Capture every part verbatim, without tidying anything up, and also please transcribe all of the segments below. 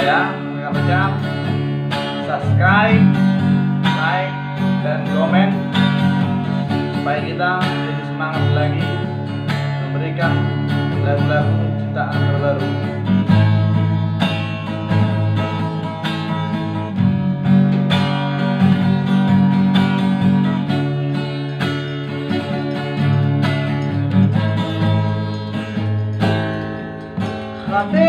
Ya, rekan-rekan, subscribe, like, dan komen supaya kita lebih semangat lagi memberikan lagu-lagu ciptaan terbaru. Rate,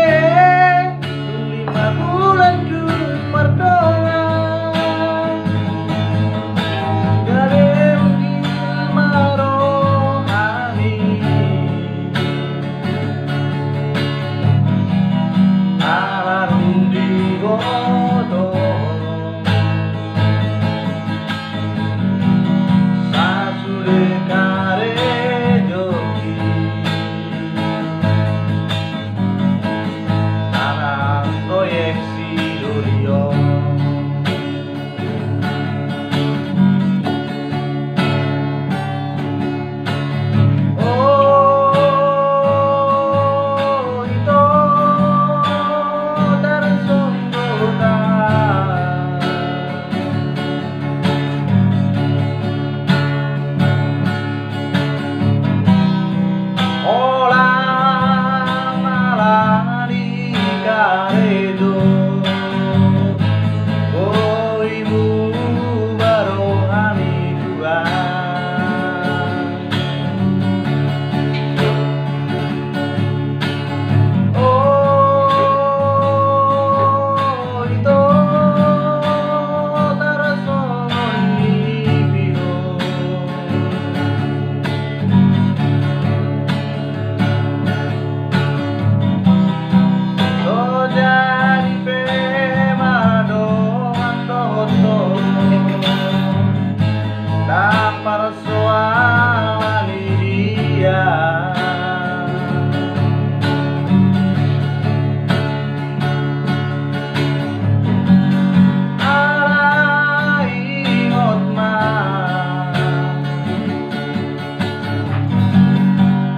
dung lima bulan dung mardongan, gabe unggil ma rohami. Ala dung diboto sasude karejoki, tanang proyek Sidoarjo. O ito, tarsonggot au. Holan ala ni karejo, boi muba rohami, Tuhan. O ito, tarsongon i pio, so jadi pe madongan dohot ho, ndang parsoalan i dia. Ala ingot ma,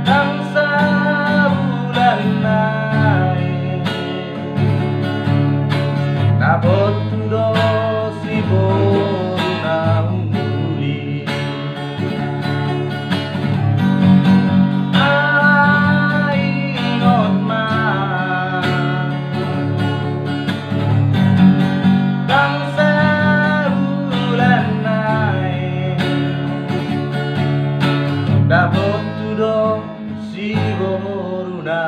ndang sabulan nai dapot tu do si boru na uli. Ala ingot ma, ndang sabulan nai dapot tu do si boru na